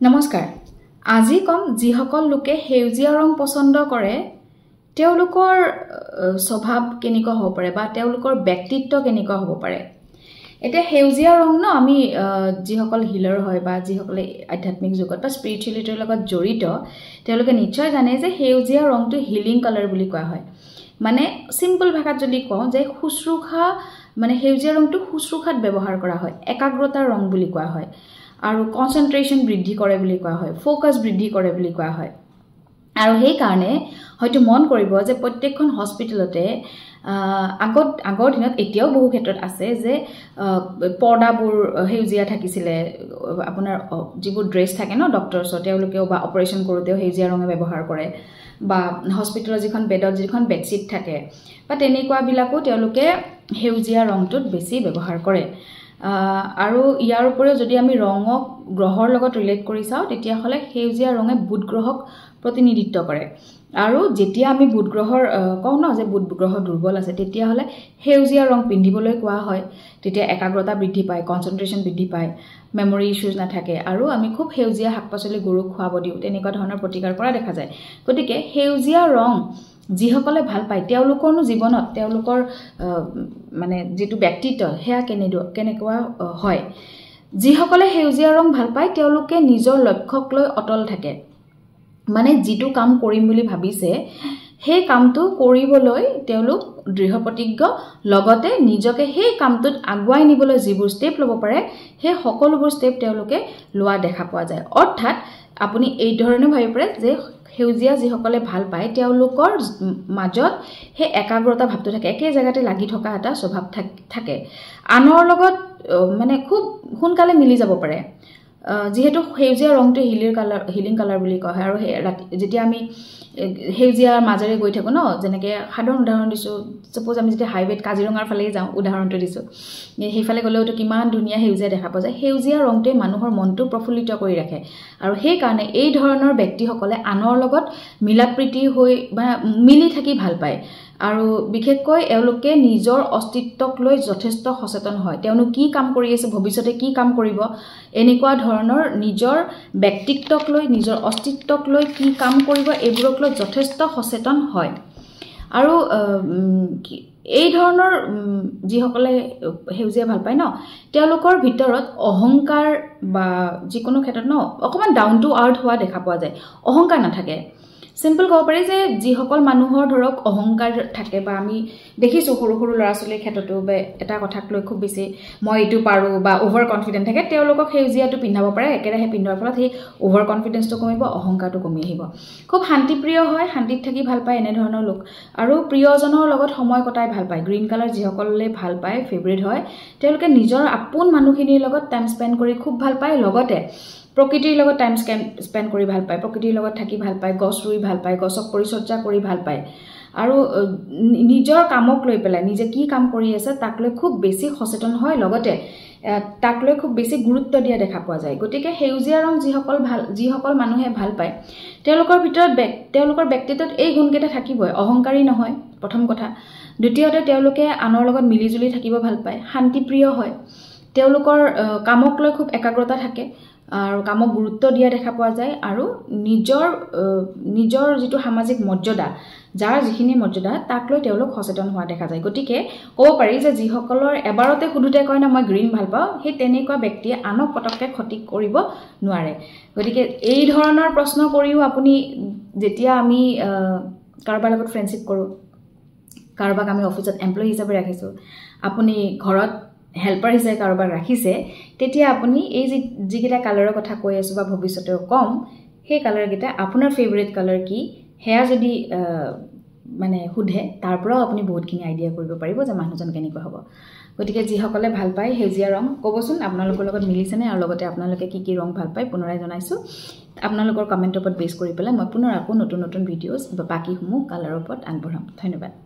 নমস্কাৰ। আজি ক'ম যিসকল লোকে সেউজীয়া ৰং পছন্দ কৰে তেওঁলোকৰ স্বভাৱ কেনেকুৱা হ'ব পাৰে বা তেওঁলোকৰ ব্যক্তিত্ব কেনেকুৱা হ'ব পাৰে। এতিয়া সেউজীয়া ৰং ন আমি যিসকল হিলাৰ হয় বা যিসকলে আধ্যাত্মিক যুগত বা স্পিৰিচুৱেলিটিৰ লগত জড়িত তেওঁলোকে নিশ্চয় জানে যে সেউজীয়া ৰংটো হিলিং কালাৰ বুলি কোৱা হয়। মানে চিম্পল ভাষাত যদি কওঁ যে শুশ্ৰূষা, মানে সেউজীয়া ৰংটো শুশ্ৰূষাত ব্যৱহাৰ কৰা হয়, একাগ্ৰতাৰ ৰং বুলি কোৱা হয় আৰু কনচেনট্ৰেশ্যন বৃদ্ধি কৰে বুলি কোৱা হয়, ফ'কাছ বৃদ্ধি কৰে বুলি কোৱা হয়। আৰু সেইকাৰণে হয়তো মন কৰিব যে প্ৰত্যেকখন হস্পিটেলতে আগৰ দিনত, এতিয়াও বহু ক্ষেত্ৰত আছে যে পৰ্দাবোৰ সেউজীয়া থাকিছিলে। আপোনাৰ যিবোৰ ড্ৰেছ থাকে ন ডক্টৰছৰ, তেওঁলোকেও বা অপাৰেশ্যন কৰোঁতেও সেউজীয়া ৰঙে ব্যৱহাৰ কৰে, বা হস্পিটেলৰ যিখন বেডত যিখন বেডশ্বীট থাকে বা তেনেকুৱাবিলাকো তেওঁলোকে সেউজীয়া ৰংটোত বেছি ব্যৱহাৰ কৰে। আৰু ইয়াৰ উপৰিও যদি আমি ৰঙক গ্ৰহৰ লগত ৰিলেট কৰি চাওঁ তেতিয়াহ'লে সেউজীয়া ৰঙে বুধ গ্ৰহক প্ৰতিনিধিত্ব কৰে। আৰু যেতিয়া আমি বুধ গ্ৰহৰ কওঁ ন যে বুধ গ্ৰহ দুৰ্বল আছে, তেতিয়াহ'লে সেউজীয়া ৰং পিন্ধিবলৈ কোৱা হয়। তেতিয়া একাগ্ৰতা বৃদ্ধি পায়, কনচেনট্ৰেশ্যন বৃদ্ধি পায়, মেমৰি ইছ্যুজ নাথাকে আৰু আমি খুব সেউজীয়া শাক পাচলি গৰুক খুৱাব দিওঁ, তেনেকুৱা ধৰণৰ প্ৰতিকাৰ কৰা দেখা যায়। গতিকে সেউজীয়া ৰং যিসকলে ভাল পায় তেওঁলোকৰনো জীৱনত তেওঁলোকৰ মানে যিটো ব্যক্তিত্ব সেয়া কেনেকুৱা হয়। যিসকলে সেউজীয়া ৰং ভাল পায় তেওঁলোকে নিজৰ লক্ষ্যক লৈ অটল থাকে, মানে যিটো কাম কৰিম বুলি ভাবিছে সেই কামটো কৰিবলৈ তেওঁলোক দৃঢ় প্ৰতিজ্ঞ, লগতে নিজকে সেই কামটোত আগুৱাই নিবলৈ যিবোৰ ষ্টেপ ল'ব পাৰে সেই সকলোবোৰ ষ্টেপ তেওঁলোকে লোৱা দেখা পোৱা যায়। অৰ্থাৎ আপুনি এই ধৰণেও ভাবিব পাৰে যে সেউজীয়া যিসকলে ভাল পায় তেওঁলোকৰ মাজত সেই একাগ্ৰতা ভাৱটো থাকে, একে জেগাতে লাগি থকা এটা স্বভাৱ থাকে, আনৰ লগত মানে খুব সোনকালে মিলি যাব পাৰে। যিহেতু সেউজীয়া ৰংটো হিলিং কালাৰ বুলি কোৱা হয়। আৰু সেই ৰাতি যেতিয়া আমি সেউজীয়াৰ মাজেৰে গৈ থাকোঁ ন, যেনেকৈ সাধাৰণ উদাহৰণ দিছোঁ, ছাপ'জ আমি যেতিয়া হাইৱেত কাজিৰঙাৰ ফালেই যাওঁ, উদাহৰণটো দিছোঁ, সেইফালে গ'লেওতো কিমান ধুনীয়া সেউজীয়া দেখা পোৱা যায়। সেউজীয়া ৰংটোৱে মানুহৰ মনটো প্ৰফুল্লিত কৰি ৰাখে আৰু সেইকাৰণে এই ধৰণৰ ব্যক্তিসকলে আনৰ লগত মিলা প্ৰীতি হৈ বা মিলি থাকি ভাল পায়। আৰু বিশেষকৈ এওঁলোকে নিজৰ অস্তিত্বক লৈ যথেষ্ট সচেতন হয়, তেওঁলোক কি কাম কৰি আছে, ভৱিষ্যতে কি কাম কৰিব, এনেকুৱা ধৰণৰ নিজৰ ব্যক্তিত্বক লৈ, নিজৰ অস্তিত্বক লৈ কি কাম কৰিব এইবোৰক লৈ যথেষ্ট সচেতন হয়। আৰু এই ধৰণৰ যিসকলে সেউজীয়া ভাল পায় ন তেওঁলোকৰ ভিতৰত অহংকাৰ বা যিকোনো ক্ষেত্ৰত ন অকণমান ডাউন টু আৰ্থ হোৱা দেখা পোৱা যায়, অহংকাৰ নাথাকে। চিম্পল ক'ব পাৰি যে যিসকল মানুহৰ ধৰক অহংকাৰ থাকে, বা আমি দেখিছোঁ সৰু সৰু ল'ৰা ছোৱালীৰ ক্ষেত্ৰতো বা এটা কথাক লৈ খুব বেছি মই এইটো পাৰোঁ বা অ'ভাৰ কনফিডেণ্ট থাকে, তেওঁলোকক সেউজীয়াটো পিন্ধাব পাৰে। একেৰাহে পিন্ধোৱাৰ ফলত সেই অ'ভাৰ কনফিডেঞ্চটো কমিব, অহংকাৰটো কমি আহিব। খুব শান্তিপ্ৰিয় হয়, শান্তিত থাকি ভাল পায় এনেধৰণৰ লোক, আৰু প্ৰিয়জনৰ লগত সময় কটাই ভাল পায়। গ্ৰীণ কালাৰ যিসকলে ভাল পায়, ফেভৰেট হয়, তেওঁলোকে নিজৰ আপোন মানুহখিনিৰ লগত টাইম স্পেণ্ড কৰি খুব ভাল পায়, লগতে প্ৰকৃতিৰ লগত টাইম স্পেণ্ড কৰি ভাল পায়, প্ৰকৃতিৰ লগত থাকি ভাল পায়, গছ ৰুই ভাল পায়, গছক পৰিচৰ্যা কৰি ভাল পায়। আৰু নিজৰ কামক লৈ পেলাই নিজে কি কাম কৰি আছে তাক লৈ খুব বেছি সচেতন হয়, লগতে তাক লৈ খুব বেছি গুৰুত্ব দিয়া দেখা পোৱা যায়। গতিকে সেউজীয়া ৰং যিসকল মানুহে ভাল পায় তেওঁলোকৰ ভিতৰত তেওঁলোকৰ ব্যক্তিত্বত এই গুণকেইটা থাকিবই। অহংকাৰী নহয় প্ৰথম কথা, দ্বিতীয়তে তেওঁলোকে আনৰ লগত মিলিজুলি থাকিব ভাল পায়, শান্তিপ্ৰিয় হয়, তেওঁলোকৰ কামক লৈ খুব একাগ্ৰতা থাকে আৰু কামক গুৰুত্ব দিয়া দেখা পোৱা যায়। আৰু নিজৰ যিটো সামাজিক মৰ্যাদা, যাৰ যিখিনি মৰ্যাদা তাক লৈ তেওঁলোক সচেতন হোৱা দেখা যায়। গতিকে ক'ব পাৰি যে যিসকলৰ এবাৰতে সোধোতে কয় না মই গ্ৰীণ ভাল পাওঁ, সেই তেনেকুৱা ব্যক্তিয়ে আনক পটককৈ ক্ষতি কৰিব নোৱাৰে। গতিকে এই ধৰণৰ প্ৰশ্ন কৰিও আপুনি যেতিয়া আমি কাৰোবাৰ লগত ফ্ৰেণ্ডশ্বিপ কৰোঁ, কাৰোবাক আমি অফিচত এমপ্লয়ী হিচাপে ৰাখিছোঁ, আপুনি ঘৰত হেল্পাৰ হিচাপে কাৰোবাক ৰাখিছে, তেতিয়া আপুনি এই যিকেইটা কালাৰৰ কথা কৈ আছোঁ বা ভৱিষ্যতেও ক'ম, সেই কালাৰকেইটা আপোনাৰ ফেভৰেট কালাৰ কি সেয়া যদি মানে সোধে, তাৰ পৰাও আপুনি বহুতখিনি আইডিয়া কৰিব পাৰিব যে মানুহজন কেনেকুৱা হ'ব। গতিকে যিসকলে ভাল পায় সেউজীয়া ৰং ক'বচোন আপোনালোকৰ লগত মিলিছেনে, আৰু লগতে আপোনালোকে কি কি ৰং ভাল পায় পুনৰাই জনাইছোঁ। আপোনালোকৰ কমেণ্টৰ ওপৰত বেছ কৰি পেলাই মই পুনৰ আকৌ নতুন নতুন ভিডিঅ'জ বা বাকীসমূহ কালাৰৰ ওপৰত আগবঢ়াম। ধন্যবাদ।